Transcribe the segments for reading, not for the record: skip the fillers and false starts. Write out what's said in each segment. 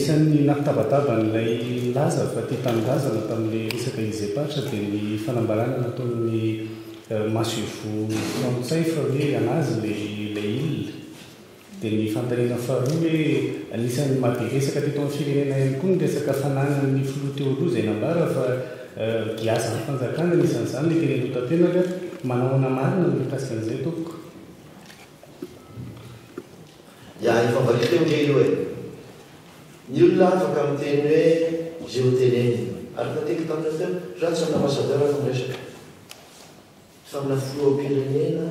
Anisan'ny nampitabataba an'ilay nilaza fa tia tanindrazana tamin'ilay resaka Izepatra dia ny fanambarana nataon'ny masoivoho frantsay fa hoe an'azy ilay ilay île. Dia ny fanontaniana faharoa hoe anisan'ny maha be resaka teto amin'ny firenena ihany koa ny resaka fananan'ny filoha teo aloha izay nambara fa giazan'ny fanjakana anisan'izany ilay teny Andohatapenaka. Manao ahoana marina ny mikasika an'izay tompoko? Ya, efa valiako teo ange io e. Ny olona afaka miteny hoe izay ho teneniny. Araka ny teniko taminareo teo, za tsy amin'ny ambassadeur no miresaka. Fa amina filoham-pirenena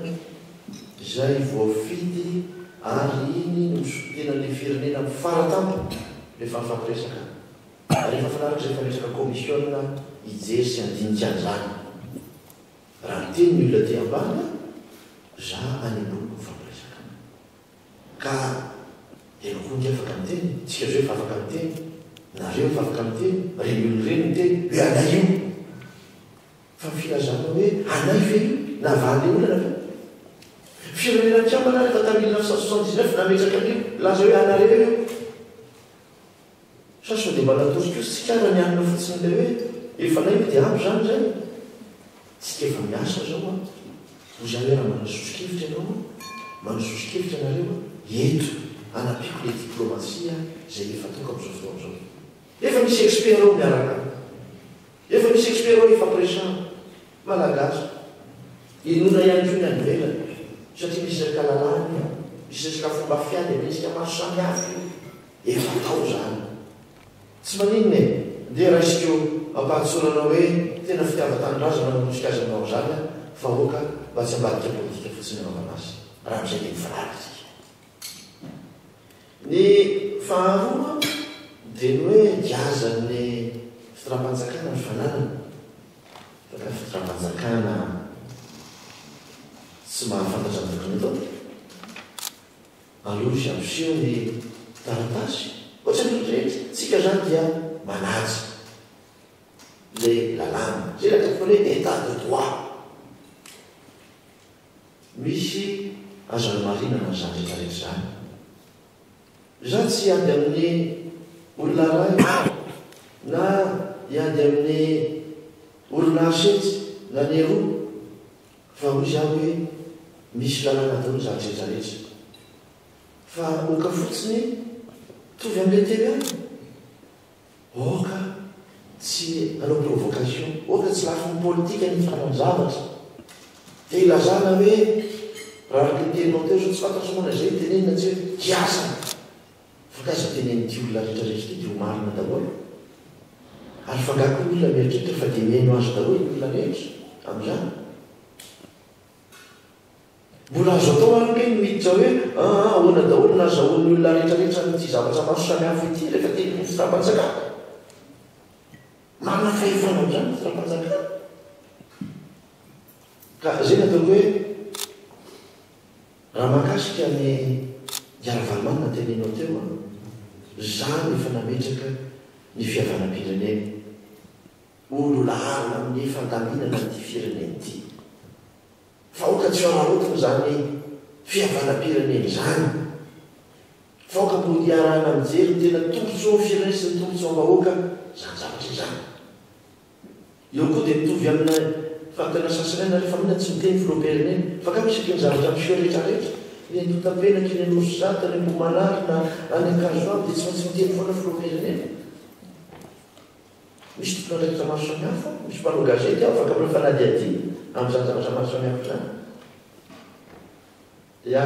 izay voafidy ary iny no misolo-tena an'ilay firenena amin'ny faratampony rehefa mifampiresaka. Ary efa fanaraka izay fametraka komisiona hijery sy handinika an'izany. Raha miteny ny olona aty ambany an, za any ambony no mifampiresaka. Ka ianao koa ange afaka miteny, tsika zao efa afaka miteny, nareo efa afaka miteny, reny olona ireny miteny hoe anay io. Fa ny filazana hoe anay ve io navaha le olana ve? Firenena mikambana ary efa tamin'ny 1979 nametraka an'io, nilaza hoe anareo io. Sa sao dia mba natory kosa tsika ary nianina fotsiny ilay hoe efa anay io dia ampy izany izay? Tsika efa miasa izao an! Hoy za hoe raha manana soso-kevitra ianao an, manana soso-kevitra ianareo an, eto anampiako ilay diplomasia izay efa ataoko amin'izao fotoana izao. Efa misy expert ao miaraka amiko. Efa misy expert ao ifampiresahana. Malagasy. Inoana ihany koa ny any ivelany. Satria misy resaka lalàna io, misy resaka fomba fiady amin'hetsika maro samihafa io. Efa atao izany. Tsy maninona e! Ndeha raisiko am-pahatsorana hoe tena fitiavan-tanindrazana no manosika azy hanao an'izany an, fa aoka mba tsy ambadika politika fotsiny hanaovana azy. Raha amin'izay dia mifanaraka isika. Ny faharoa dia ny hoe giazan'ny fitondram-panjakana ny fananana. Fa ka fitondram-panjakana tsy mahafantatra ny tokony atao? Aloha izy hampiseho ny taratasy, ohatran'ny olon-drehetra. Tsika izany dia manaja ilay lalàna. Izay ilay ataoko hoe état de droit. Misy azo anamarinana an'izany rehetra rehetra izany. Izaho tsy hiady amin'ny olona iray na hiady amin'ny orinasa etsy na ny eroa fa hoy izaho hoe misy lalàna daholo izany rehetra rehetra. Fa oka fotsiny mitovy amin'ilay teo ihany. Aoka tsy hanao provocation, aoka tsy lafiny politika ny hifanao zavatra. Dia ilazana hoe, raha araka ny teninao teo izao, tsy fantatro moa na izay no tenenina tsy hoe hiasana. Fa kay izao tenenin'ity olona rehetra rehetra ity dia ho marina daholo. Ary fa angaha koa ny olona mieritreritra fa dia mihaino azy daholo ny olona rehetra amin'izany? Mbola azo atao ary ange ny miditra hoe aa ahoana daholo no nazahoan'ny olona rehetra rehetra an'ity zavatra maro samihafa ity rehefa teny ny fitondram-panjakana. Manana fahefana amin'izany ny fitondram-panjakana. Ka izay no ataoko hoe raha mahakasika ny Ravalomanana teneninao teo an, za no efa nametraka ny fihavanam-pirenena ho lohalaharana amin'ny fandaminana an'ity firenena ity. Fa aoka tsy ho araraotina izany fihavanam-pirenena izany, fa aoka mody hiarahana mijery ny tena tombontsoan'ny firenena sy ny tombontsoam-bahoaka izany zavatra izany. Eo koa dia mitovy amina fanontaniana sasany ihany nareo fa maninona tsy miteny filoham-pirenena? Fa kay isaky ny zavatra miseho rehetra rehetra, ny Andohatapenaka, eny Anosizato, any Ambohimanarina, any Ankazoabo dia tsy maintsy miteny foana filoham-pirenena? Misy tompon'andraikitra maro samihafa, misy mpanao gazety ao afaka manao fanadihadiana amin'izany zavatra maro samihafa izany. Ya.